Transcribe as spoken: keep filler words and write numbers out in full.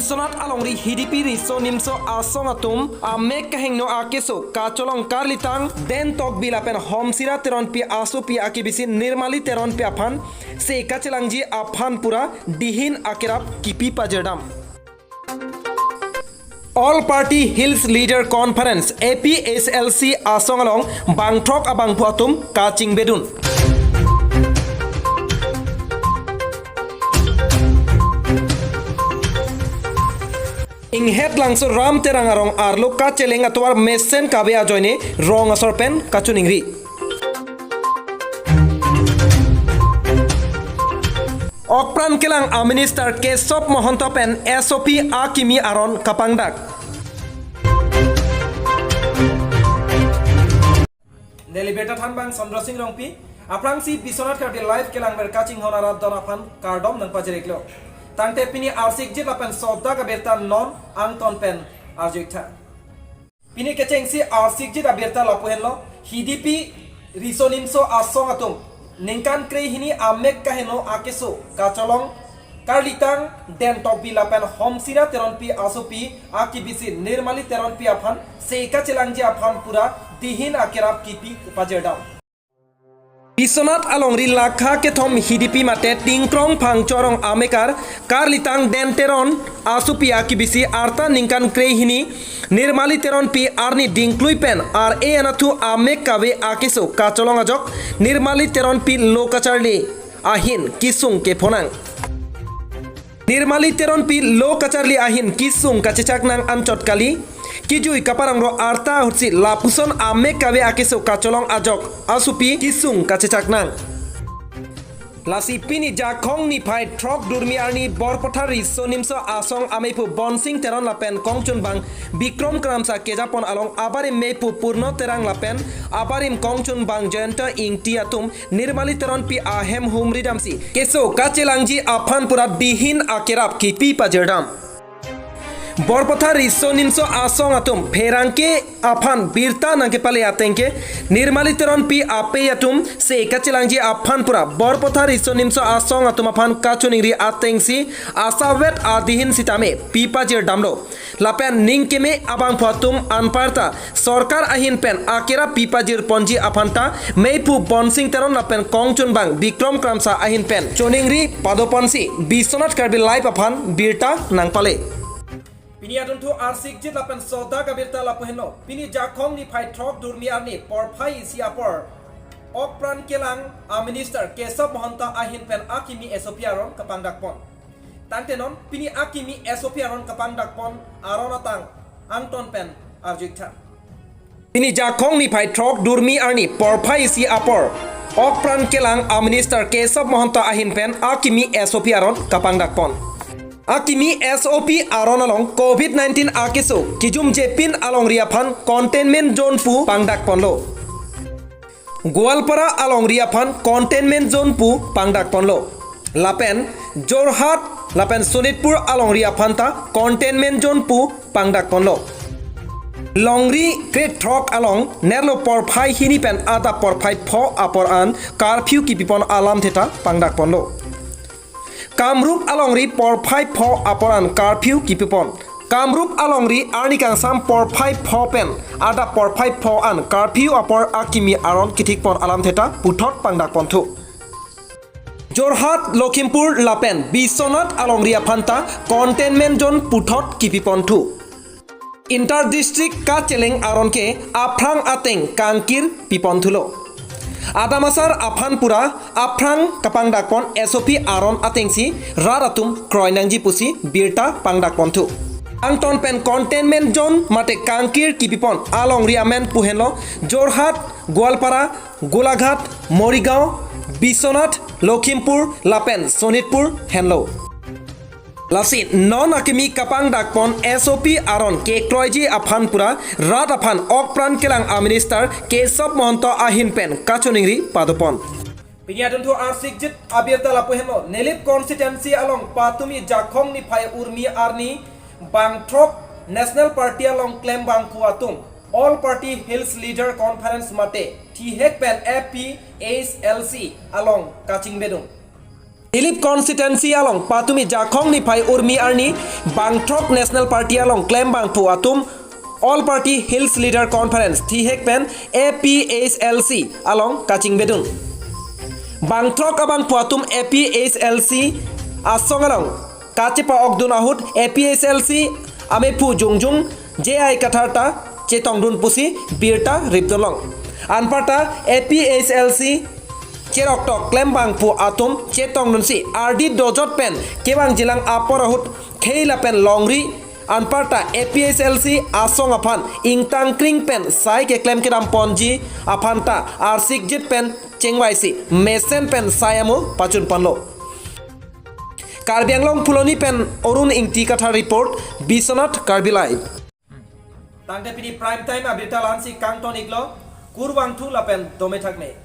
Biswanath alongri Hidipi Riso Nimso Asong atum amek kahingno akeso kacholong Karlitang Den Tokbi lapen Homsira Teronpi asopi akibisi Nirmali Teronpi aphan se kachelangji aphan pura dihin akerap kipi pajirdam. All Party Hills Leader Conference, A P H L C asong along bangthrok abangphu atum kachingbedun. Inghet Langso Ram Terang arong arlo kacheleng atovar mesen kave ajoine rong asor pen kachiningri. Okpran kelang a Minister Kesop Mohonto pen S O P akimi aron kapangdak. Neli birta thanbang Chandra Singh Rongpi, aphrangsi Biswanath Karbi Live kelangver kachinghon arat don aphan kardom nangpajir-iklo. Tangte pini arsikjit lapen sodak abirta non angton pen arju-iktha. Pini kechengsi arsikjit abirta lapu henlo, Hidipi Riso Nimso Asong atum ningkan krehini amek kahingno akeso kacholong Karlitang Den Tokbi lapen Homsira Teronpi asopi akibisi Nirmali Teronpi aphan se kachelangji aphan pura dihin akerap kipi pajirdam. Biswanath alongri lakha kethom Hidipi mate Tingkrong Phangcho arong amekar Karlitang Den Teron asopi akibisi arta ningkan krehini Nirmali Teronpi arni dingklui pen ar-e anatthu amek kave akeso kacholong ajok Nirmali Teronpi lo kacharli ahin kisung kephonang. Nirmali Teronpi lo kacharli ahin kisung kachechaknang anchot kali, kijui kaparongro arta ahutsi lapuson amek kave akeso kacholong ajok asopi kisung kachechaknang. Lasi pini Jakhong niphai throk durmi arni Borpatha Riso Nimso Asong ameiphu Bonsing Teron lapen kongchunbang Bikrom Kramsa kejapon along abarim meiphu Purno Terang lapen abarim kongchunbang Jayanta Ingti atum Nirmali Teronpi ahem humridamsi keso kachelangji aphan pura dihin akerap kipi pajirdam. Borpatha Riso Nimso Asong atum pherangke aphan birta nangkepale atengke Nirmali Teronpi apei atum se kachelangji aphan pura Borpatha Riso Nimso Asong atum aphan kachiningri atengsi asavet adihin sitame pi pajirdamlo. Lapen ning keme abangphu atum anparta sorkar ahin pen akerap pi pajirponji aphanta meiphu Bonsing Teron lapen kongchunbang Bikrom Kramsa ahin pen chiningri padoponsi Biswanath Karbi Live aphan birta nangpale. Pini adunthu arsikjit lapen sodak abirta lapu henlo. Pini Jakhong niphai throk durmi arni porphai isi apor Okpran kelang a Minister Kesop Mohonto ahin pen akimi S O P aron kapangdakpon. Tangte non pini akimi S O P aron kapangdakpon aron atang angton pen arju-iktha. Pini Jakhong niphai throk durmi arni porphai isi apor Okpran kelang a Minister Kesop Mohonto ahin pen akimi S O P aron kapangdakpon. Akimi S O P aron along Covid nineteen akeso kijumjepin alongri aphan containment zone pu pangdakponlo. Goalpara alongri aphan containment zone pu pangdakponlo. Lapen Jorhat lapen Sonitpur alongri aphanta containment zone pu pangdakponlo. Longri krethrok along nerlo porphai hini pen adap porphai pho apor an curfew kipipon alam theta pangdakponlo. Kamrup alongri porphai pho apor an curfew kipipon. Kamrup alongri arni kangsam porphai pho pen adap porphai pho an curfew apor akimi aron kithikpon alam theta puthot pangdakponthu. Jorhat, Lakhimpur lapen Biswanath alongri aphanta containment zone puthot kipiponthu. Inter district kacheleng aron ke aphrang ateng kangkir piponthulo. Adamasar aphan pura aphrang kapangdakpon S O P aron atengsi rat atum kroi nangji pusi birta pangdakponthu. Angton pen containment zone mate kangkir kipipon alongri amen pu henlo Jorhat, Goalpara, Golaghat, Morigaon, Biswanath, Lakhimpur lapen Sonitpur henlo. Lasi non akimi kapangdakpon S O P aron kekroiji aphan pura rat aphan Okpran kelang a Minister Kesop Mohonto ahin pen kachiningri padopon. Pini adunthu arsikjit abirta lapu henlo, Nilip constituency along patumi Jakhong niphai urmi arni bangthrok National Party along klembangphu atum All Party Hills Leader Conference mate thihek pen A P H L C along kachingbedun. Nilip constituency along patumi Jakhong niphai Urmi arni bangthrok National Party along klembangphu atum All Party Hills Leader Conference thihek pen A P H L C along kachingbedun. Bangthrok abangphu atum A P H L C asong along kachepa-okdun ahut A P H L C amephu jongjung J I Kathar ta chetongdun pusi birta ripdunlong. Anparta A P H L C cheroktok klembangphu atum chetongdunsi ardi dojot pen kevangjilang apor ahut khei lapen longri anparta A P H L C asong aphan ingtangkring pen sai keklem kedam ponji aphanta arsikjit pen chengvaisi mesen pen sai amu pachun ponlo. Karbi Anglong Phuloni pen Arun Ingti Kathar report, Biswanath Karbi Live. Tangte pini prime time abirta la-ansi kangton-iklo, kurvangthu lapen dome thakme.